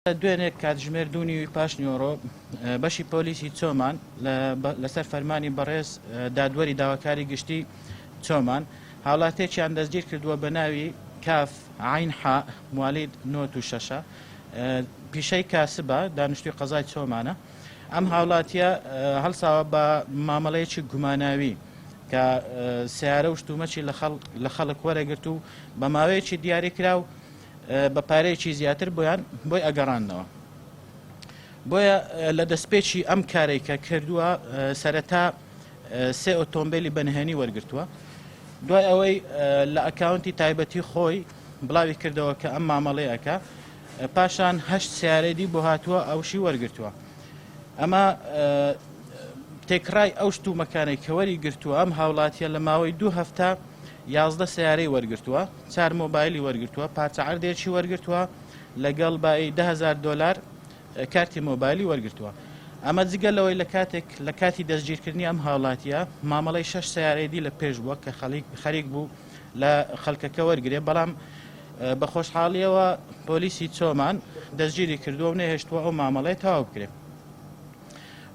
دوێنێ کاتژمێر دوو نیوی پاش نیوەڕۆ بەشی پۆلیسی چۆمان لەسەر فەرمانی بەڕێز دادوەری داواکاری گشتی چۆمان هاوڵاتێکیان دەستگیر کردووە بە ناوی کاف عین حا موالید نۆت و شەشە پیشەی کاسبە دانیشتوی قەزای چۆمانە ئەم هاوڵاتیە هەڵساوە بە مامەڵەیەکی گوماناوی کە سیارە و شتومەکی لە خەڵک وەرەگرت و بە ماوەیەکی دیاریکراو بە پارەیەکی زیاتر بۆیان بۆی ئەگەڕاندنەوە. بۆیە لە دەستپێکی ئەم کارەی کە کردووە سەرەتا سێ ئۆتۆمبیلی بەنهێنی وەرگتووە دوای ئەوەی لە ئەکاونتی تایبەتی خۆی بڵاوی کردەوە کە ئەم مامەڵەیەکە پاشان هەشت سیارەی بۆ هاتووە ئەوشی وەرگتووە ئەمە تێکڕای ئەو شتومەکانەی کە وەری گرتووە ئەم هاوڵاتیە لە ماوەی دوو هەفتە 11 سیارەی وەرگرتووە چار مۆبایلی وەرگرتووە، پارچە عەردێکی وەرگرتووە، لەگەڵ بایی 10,000 دۆلار کارتی مۆبایلی وەرگرتووە. ئەمە جگە لەوەی لە کاتێک لە کاتی دەستگیرکردنی ئەم هاوڵاتیە مامەڵەی شەش سیارەی دی لە پێش بووە کە خەریک بوو لە خەڵکەکە وەرگێ بەڵام بە خۆشحاڵیەوە پۆلیسی چۆمان دەستگیری کردووە و نەهێشتووە ئەو مامەڵەیە تەواو بکرێت.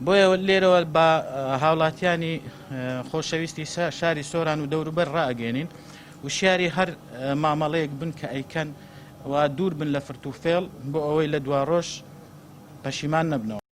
بۆیە لێرەوە بە هاوڵاتیانی خۆشەویستی شاری سۆران و دەوروبەر ڕائەگەێنین وشیاری هەر مامەڵەیەک بن کە ئەیکەن و دوور بن لە فرت و فێڵ بۆ ئەوەی لە دواڕۆژ پەشیمان نەبنەوە.